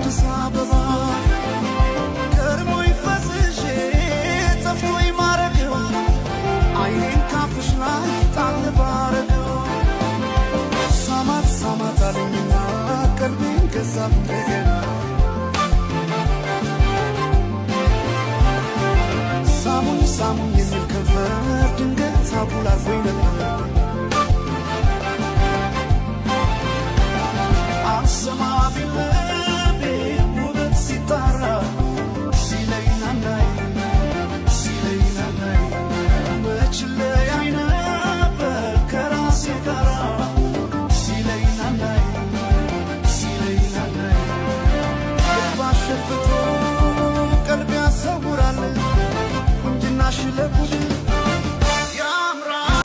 አዲስ አበባ። ከርሞኝ ፈዝዤ ጠፍቶኝ ማረገው፣ አይኔን ካፍሽ ላይ ጣል ባረገው፣ ሳማት ሳማት አለኝና ቀልቤን ገዛ እንደገና። ሳሙኝ ሳሙኝ የሚል ከንፈር ድንገት አጉል አርጎኝ ነበር።